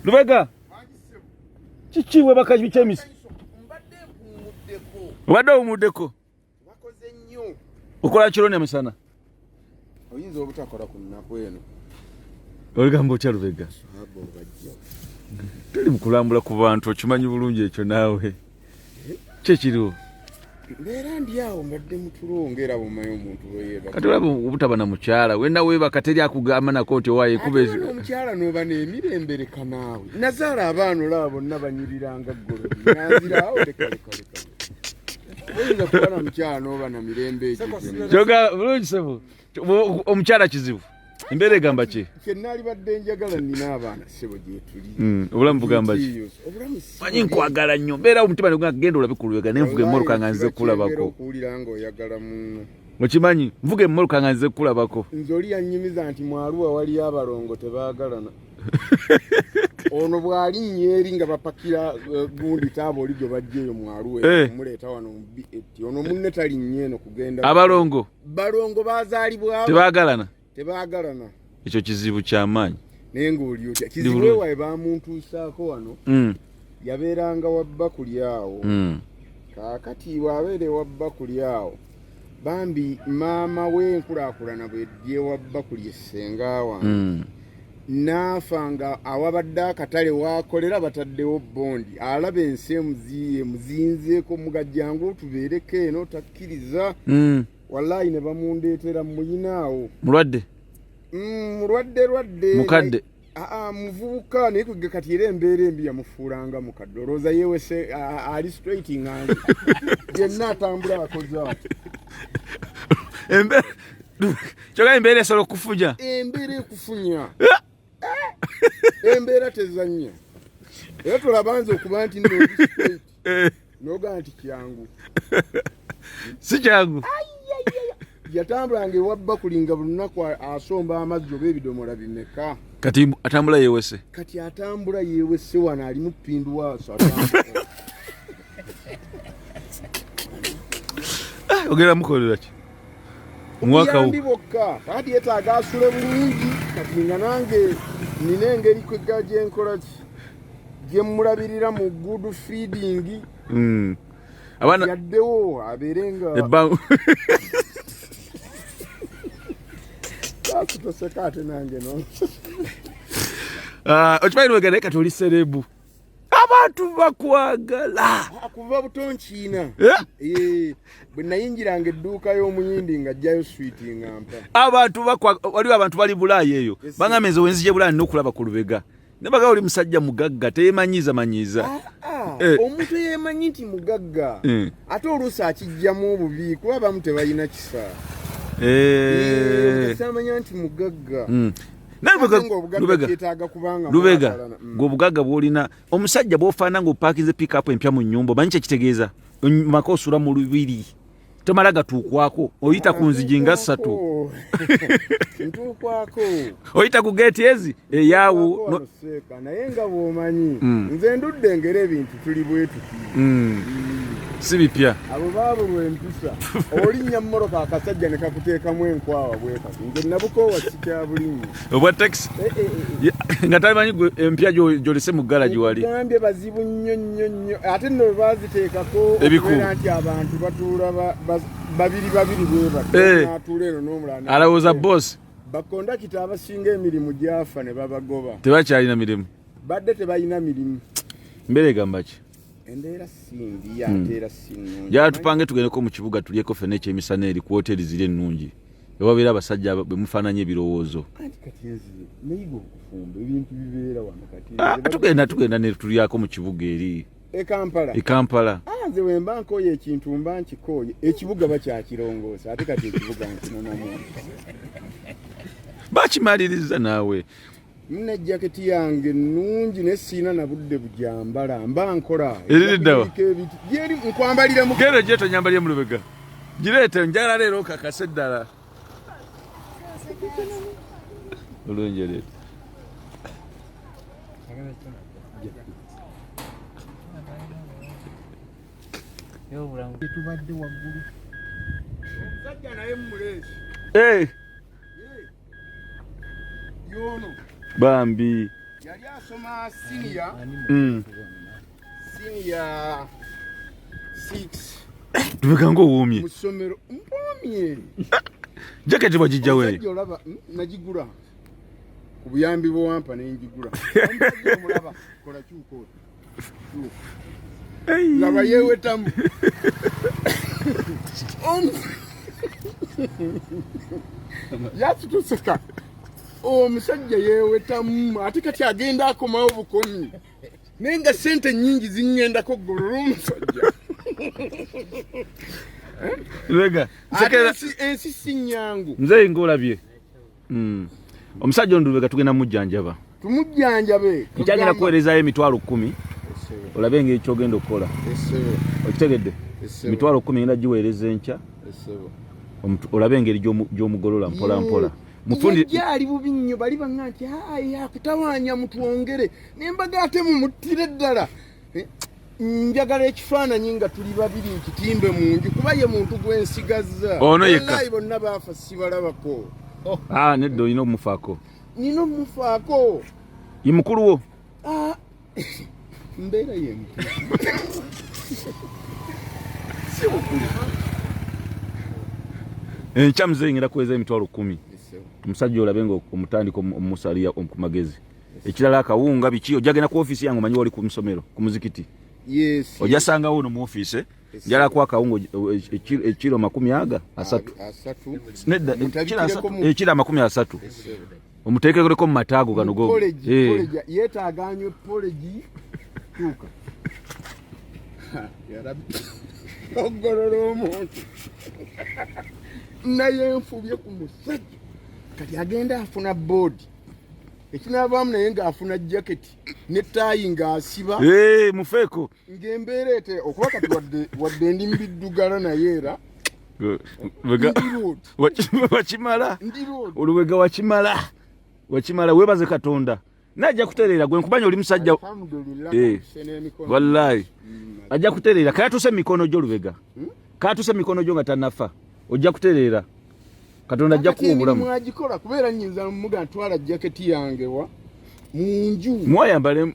Lubega, kiki webaka bikyemisi? Obadde owumuddeko? Okola kiro nemisana? Oyinza obutakola ku nnaku eno. Oligamba otya Lubega? Tuli mukulambula ku bantu, okimanyi bulungi ekyo naawe. Kyekiriwo? Mbeera ndi awo, mbadde mutulo ngaera bwomanyi omuntu lweyeebaka. Kati olaba obutaba na mukyala wenna weebaka teri akugamba nako nti owaaye kuba ezi omukyala n'oba n'emirembe leka naawe. Nazaala abaana olaba bonna banyiriranga ggolo nanziraawo leka leka leka. Oyinza kuba na mukyala n'oba na mirembe egyo gyonna. Kyoga bulungi sebo, omukyala kizibu. Embeera egamba ki? Kyenaalibadde njagala nina abaana sebo gyetuli. Obulamu bugamba ki? Manyi nkwagala nnyo, mbeera omutima ne genda olabe ku Lubega nenvuga emmotoka nga nzize kukulabako. Okuwulira nga oyagala munno. Okimanyi nvuga emmotoka nga nzize kukulabako. Nze oli yannyumiza nti mu Arua waliyo abalongo tebaagalana. Ono bw'alinnya eri nga bapakira gundi taaba oli gwe bajja eyo mu Arua omuleeta wano mu B8. Ono munne talinnya eno kugenda. Abalongo. Balongo bazaalibwa tebaagalana. Tebaagalana. Ekyo kizibu kyamaanyi. Naye ng'oli otya? Kizibu ewaye bamuntuusaako wano. Yabeeranga wa Bakuli awo. Kaakati bw'abeera ewa Bakuli awo, bambi maama we enkulaakulana bw'ejja ewa Bakuli essenga wange. N'afa nga awabadde akatale waakolera bataddewo bondi. Alaba ensi emuzinzeeko mugajjangu otubeereko eno takkiriza. Wallahi ne bamundeetera muyina awo. Mulwadde? Mulwadde lwadde. Mukadde? Aa, muvubuka naye kwe kati era embeera embi yamufuulanga mukadde. Olowooza yeewese ali straight nga nze. Yenna atambula akoze ati. Kyokka embeera esobola okufunya. Embeera ekufunya. Embeera tezannya. Era tolaba nze okuba nti nno ndi straight. N'ogamba nti kyangu. Si kyangu. Yatambulanga ewa Bakuli nga buli lunaku asomba amazzi oba ebidomola bimeka. Kati atambula yeewese. Kati atambula yeewese wano ali mu ppindu waaso atambula. Ogenda mukolera ki? Obuyambi bwokka. Kati yeetaaga asule bulungi. Kati nga nange nina engeri kwegga gye nkola ki? Gye mmulabirira mu good feeding. Abaana yaddewo abeere nga ebbanga. Toseka ate nange no. Okimanyi Lubega naye kati oli serebu. Abantu bakwagala. Kuva buto nkiina. Bwe nayingiranga edduuka y'omuyindi nga ajjayo swiiti nga mpa. Abantu waliwo abantu bali Bulaaya eyo. Bangamba nze wenzije Bulaaya nina okulaba ku Lubega. Ne bagamba oli musajja mugagga teyeemanyiiza manyiiza. Omuntu eyeemanyi nti mugagga ate oluusi akijjamu obubi kuba abamu tebalina kisa. Samanya nti mugagga. Naye Lubega, gwe obugagga bw'olina omusajja bw'ofaana ng'opaakinze pick-up empya mu nnyumba omanyi kyekitegeeza? Maka osula mu lubiri tomala gatuukwako, oyita ku nzigi nga ssatu. Ntuukwako. Oyita ku geeti ezi eyaawo. Naye nga bw'omanyi nze ndudde ngera ebintu tuli bwe tuti. Si bipya. Abo baabulwa empisa. Olinnya mmoloka akasajja ne kakuteekamu enkwawa bwe kati. Nze nabukoowa sikyabulinnya. Obwa taxi? Nga tamanyi gwe empya gy'olese mu garage wali. Nkugambye bazibu nnyo nnyo nnyo. Ate nno bwe baaziteekako okubeera nti abantu batuula babiri babiri bwe batyo. N'atuula eno n'omulala. Alowooza boss. Bakondakita abasinga emirimu gyafa ne babagoba. Tebakyalina mirimu. Badde tebalina mirimu. Embeera egamba ki? Embeera si mbi ate era si nnungi. Njagala tupange tugendeko mu kibuga tulyeko ffenna ekyemisana eri ku woteeri ziri ennungi. Ewabeera abasajja bwe mufaananya ebirowoozo. Anti kati nze nayiga okufumba ebintu bibeera wano kati. Tugenda ne tulyako mu kibuga eri. E Kampala. E Kampala. Nze bwe mba nkooye ekintu mba nkikooye. Ekibuga bakyakirongoosa ate kati ekibuga nkinonamu. Bakimaliriza naawe. Nina jaketi yange nnungi naye sirina na budde bugyambala mba nkola. Eririddawa? Gyeri nkwambalira mu. Genda ogye tonyambalire mu Lubega. Gireete njagala leero okakase ddala. Bulungi oleeta. Tubadde waggulu. Omusajja naye mmuleesi. Yono. Bambi. Yali asoma senior. Senior 6. Tubeka ng'owoomye. Mu ssomero mpoomye. Jaketi wagijja we? Omusajja olaba nagigula ku buyambi bwewampa ne njigula. Omusajja omulaba kola kyuka oti. Laba yeewetamu. Yatutuseka. Omusajja yeewetamu ate kati agenda akomawo bukomi. Naye nga ssente nnyingi ziŋŋendako ggololo omusajja. Lubega, ensi si nnyangu. Nze ng'olabye. Omusajja ono Lubega tugenda mujjanjaba. Tumujjanjabe. Nkyagenda kuweerezaayo 100,000. Olabe engeri ky'ogenda okukola. Okitegedde? 100,000 ngenda giweereza enkya. Olabe engeri gy'omugolola mpola mpola. Mufundi ali bubi nnyo bali banga nti akutawaanya mutwongere ne mbaga ate mumuttire ddala. Njagala ekifaananyi nga tuli babiri nkitimbe mu nju kuba ye muntu gwe nsigazza. Ono yekka. Wallahi bonna baafa sibalabako. Nedda olina omufaako. Nina omufaako. Ye mukulu wo? Mbeera ye mukulu. Si mukulu. Enkya muzeeyi ngenda kuweeza 100,000. Omusajja olabe nga omutandika omusalira ku magezi. Ekirala akawunga biki ojja genda ku ofiisi yange omanyi wali ku musomero ku muzikiti. Yes. Ojja sangawo ono mu ofiisi njala ku akawunga ekiro 30. Nedda ekiro 30. Omuteekereko mu mataago gano go. Yeetaaga anywe polegi tuuka. Yarabi. Ogolola omuntu. Naye nfubye ku musajja. Kati agenda afuna boodi. Ekinaavaamu naye ng'afuna jaketi n'ettaayi ng'asiba. Mufeeko. Ng'embeera ete okuba kati wadde ndi mbiddugala naye era. Wakimala. Olubega wakimala. Wakimala weebaze Katonda. Najja kutereera gwe nkubanya oli musajja. Wallahi. Ajja kutereera kayatuse emikono gyo Lubega. Kayatuse emikono gyo nga tannafa. Ojja kutereera. Katonda ajja kuwa obulamu. Mwagikola kubeera nnyinza muga ntwala jaketi yange wa mu nju. Mwayambale.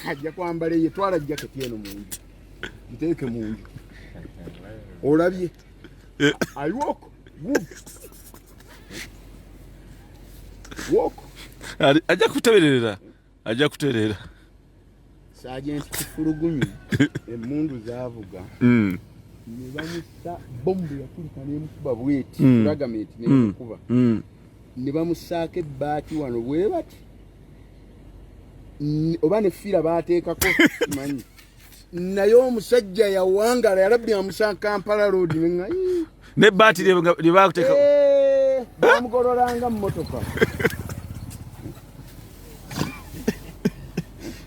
Ajja kwambala ye twala jaketi eno mu nju. Nteeke mu nju. Olabye. I walk. Walk. Ajja kutereera. Ajja kutereera. Sergeant Kifulugunyu emmundu zaavuga. Ne bamussa bombu yatulika n'emukuba bweti. Ragamenti n'emukuba. Ne bamussaako ebbaati wano bwe bati. Oba ne fiira baateekako simanyi. Naye omusajja yawangala yalabbi amusa Kampala Road ne nga n'ebbaati lye baateeka. Bamugololanga mmotoka.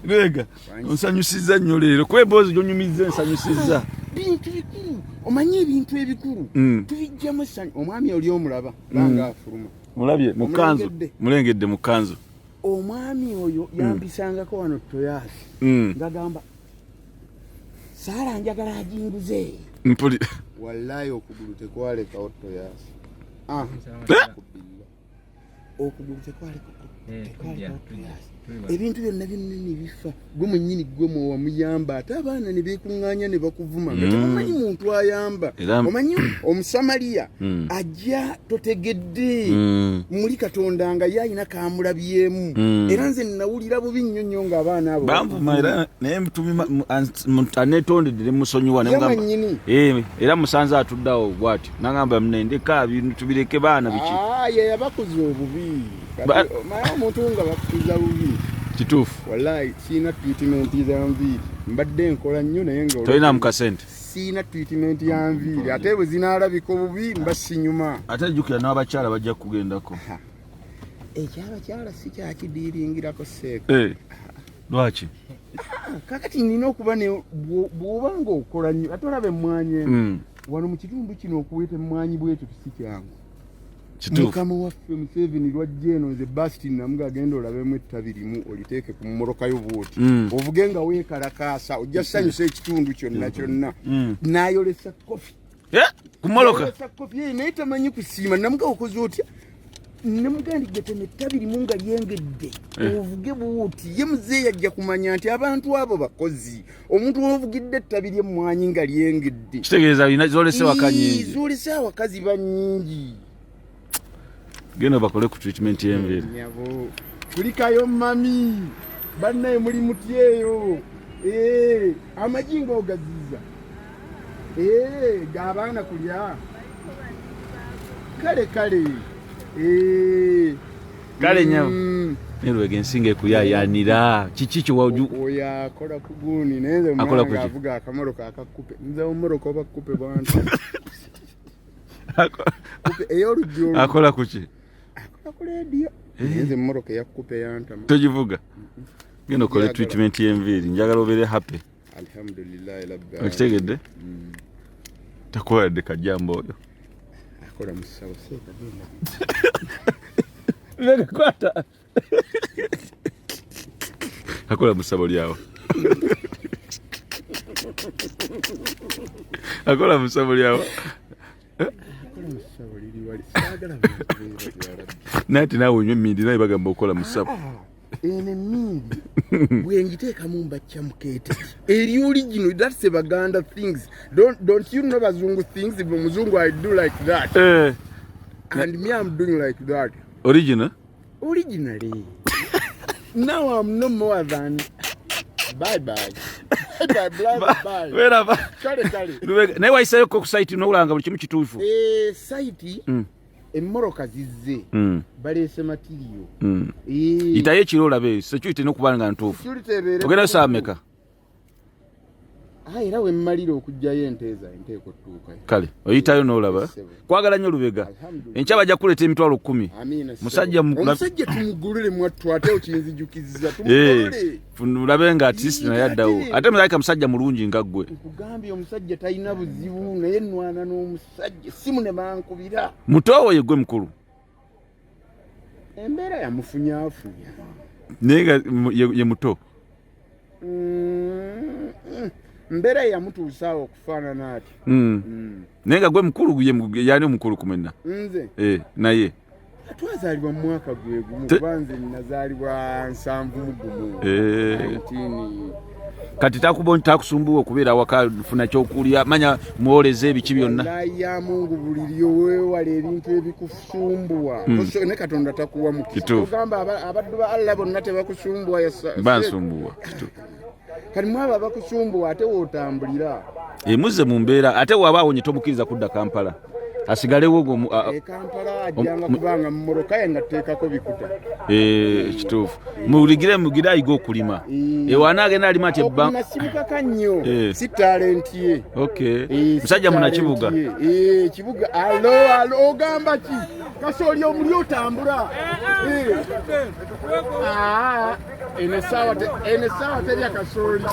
Lubega, onsanyusizza nnyo leero kuba emboozi gy'onyumizza ensanyusizza. Bintu bikulu, omanyi ebintu ebikulu tubijjamu essanyu. Omwami oli omulaba langa afuluma. Mulabye mu kkanzu, mulengedde mu kkanzu. Omwami oyo yampisangako wano Toyasi. Ngagamba Saala njagala ajinguze. Mpuli. Wallahi okugulu tekwalekawo Toyasi. Okugulu tekwalekawo Toyasi. Ebintu byonna byonna ne bifa. Gwe mwennyini gwe mwewamuyamba ate abaana ne beekuŋŋaanya ne bakuvuma nga temumanyi muntu ayamba. Omanyi Omusamaliya ajja totegedde muli Katonda nga ye alina kamulabyemu. Era nze nawulira bubi nnyo nnyo ng'abaana abo banvuma era naye aneetondedde ne musonyiwa ne mugamba era musanze atuddeawo bw'atyo n'angamba munendeka bintu bireke baana biki. Ye yabakuza obubi. Omanyi omuntu nga bakukuza bubi. Kituufu. Wallahi siina treatment za nviiri. Mbadde nkola nnyo naye nga tolina mu kasente. Siina treatment ya nviiri ate bwe zinaalabika obubi mba sinyuma. Ate jjukira n'abakyala bajja kugendako. Ekyabakyala si kyakidiiringirako seeka. Lwaki? Kakati nina okuba bw'oba ng'okola nnyo ate olaba emmwanyi eno. Wano mu kitundu kino okuweeta emmwanyi bwetyo si kyangu. Mukama waffe Museveni lwajja eno nze Basti namuga agenda olabemu ettabi limu oliteeke ku mmoloka yo bw'oti. Ovuge nga weekalakaasa ojja ssanyusa ekitundu kyonna kyonna. N'ayolesa kofi. Ku mmoloka? N'ayolesa kofi naye tamanyi kusiima. Namuga okoze otya? Nemugandi getema ettabi limu nga lyengedde Eh. ovuge bwoti. Ye muzeeyi ajja kumanya nti abantu abo bakozi. Omuntu wovugidde ettabi ly'emmwanyi nga lyengedde, Kitegeeza olina zolese waka Ii, nyingi. Zolese awaka ziba nyingi. Genda bakole ku treatment y'enviiri. Nyabo, kulikayo mami bannaye, muli mutyeyo. Eh, amagi ng'ogaziza. Eh, g'abaana kulya. Kale kale. Eh. Kale nyabo. Mm. Naye Lubega, ensinga ekuyayanira kiki kyewaju? Oyo akola ku guuni, naye nze Akola omwana ku ki? ng'avuga akamoloka akakupe, nze omoloka oba kupe bwantu kupe ey'oluggi olwo. Akola kuki? Akola ku leediyo, naye nze emmotoka eya coupe yantama. Togivuga. Genda okole Njagala. treatment y'enviiri, njagala obeere happy. Alhamdulillahi rabbil alamin. Okitegedde? Takuwadde kajjamba oyo. Akola mu ssabo, seeka genda. Lubega, kwata. Akola mu ssabo lyawo, akola mu ssabo lyawo. Akola mu ssabo liri wali, saagala bantu beebaza ya Rabbi. Naye ati naawe onywa emmindi, naye bagamba okola mu ssabo. Ah, eno emmindi bwe ngiteekamu mbacca mukeete eri original. That's a Baganda things. Don't you know bazungu things? If omuzungu, I do like that. Eh, And me, I'm doing like that. Original. Originally now I'm no more than bye bye bye bye brother, bye. Weraba. Kale kale. Lubega, naye wayisayoko ku site nowulanga buli kimu kituufu? Eh, site, emmoroka zizze, baleese material. Eh, Yitayo ekiro olabe security nokuba nga ntuufu. Security ebeere. Ogendayo saa meka? Ah, era wemmalira okugjayo ente zange nteeka otutuukayo. Kale oyitayo n'olaba. Ssebo. Kwagala nnyo, Lubega. Alhamdulillah. Enkya bajja kuleeta 100,000. Amiina, ssebo. Musajja Omusajja tumugulule mwattu, ate okinzijukiza. Eh, Tumugulule. Olabe nga at least naye addawo. Ate mulabika musajja mulungi nga ggwe. Nkugambye, omusajja talina buzibu, naye nwana n'omusajja simu ne bankubira. Mutowo ye gwe mukulu? Embeera yamufunyaafunya. Naye nga ye muto. Mbeera yamutuusaawo okufaanana ati. Naye nga gwe mukulu, yani omukulu kumena? Nze? Eh, naye Twazaalibwa mu mwaka gwe gumu. Kuba nze nazaalibwa 71. Eh. 19 Kati takusumbuwa okubeera awaka, funa kyokulya, manya mwoleza ebiki byonna? Wallahi ya Mungu, buli lyoweewala ebintu ebikusumbuwa. Ne Katonda takuwa mukisa. Kituufu. Ogamba abaddu ba Allah bonna tebakusumbuwa Bansumbuwa, kituufu. Kati mwabo abakusumbuwa ate wootambulira. Emuzze mu mbeera, ate waba awonye tomukkiriza kudda Kampala, asigalewo E Kampala ajjanga kubanga mumoroka ye nga tuteekako bikuta. Eh, kituufu, muligire mugire ayiga okulima. Eh. Ewana agenda alima ati Okulima simukaka nnyo. Eh. Si talenti ye. Okay. Eh, si Musajja munakibuga. talenti ye. Eh, kibuga. Alo alo, ogamba ki? Kasooli omuli otambula. Eh. Ah, eno essaawa eno essaawa terya kasooli.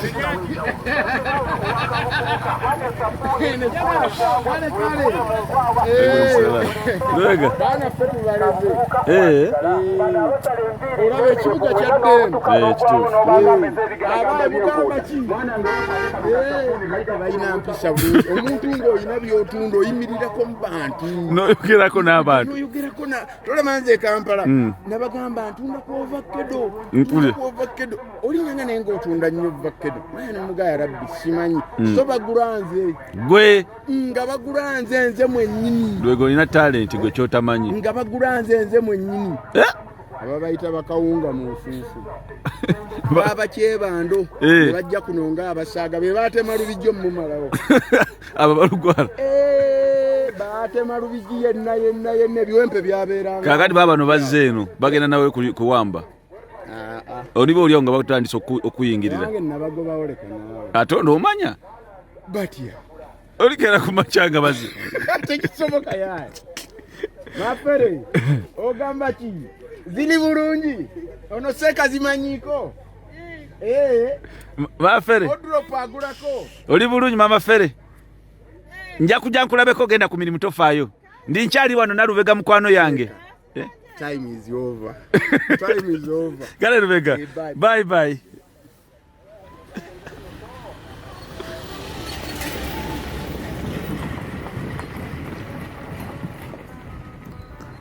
Eno essaawa, kale kale. Eh. Lubega. Baana ffe tubaleze. Eh, Olaba ekibuga kyaddemu. Eh, kituufu. Abaye mugamba ki? Eh, balina mpisa bulungi. Omuntu ng'olina by'otunda oyimirirako mu bantu. Noyogerako n'abantu. Noyogerako na tolaba nze e Kampala nabagamba ntunda ku ovakkedo. Mpulira. Ku ovakkedo olinganga, naye ng'otunda nnyo ovakkedo, naye nemugaya rabbi simanyi, so bagula nze. Gwe? Nga bagula nze, nze mwennyini. Lubega, olina talenti gwe kyotamanyi. Nga bagula nze, nze mwennyini. Eh? Ababayita bakawunga mu nfuufu baba kyebando. Eh. Ne bajja kuno ng'abasaaga be batema Lubijjo mumalawo. Abo balugwala. Eh, batema Lubigi yenna yenna yenna, ebiwempe byabeeranga. Kakati baba bano bazze eno bagenda nawe kuwamba. Ah, ah. Oliba oliawo nga batandise okuyingirira. Nange nabagobawo, leka naawe. Ate onomanya Batya? Olikera ku makya nga bazze. Tekisoboka yaye. Mafere, ogamba ki? Ziri bulungi, ono seeka zimanyiiko. Eh, Mafere. Odrop agulako. Oli bulungi mama Fere? Nja kujja nkulabeko, genda ku mirimu, tofaayo, ndi nkyali wano nalubega mukwano yange. Eh? Time is over, time is over. Kale Lubega. Eh, bye. Bye bye.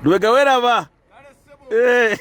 Lubega, weraba. Eh.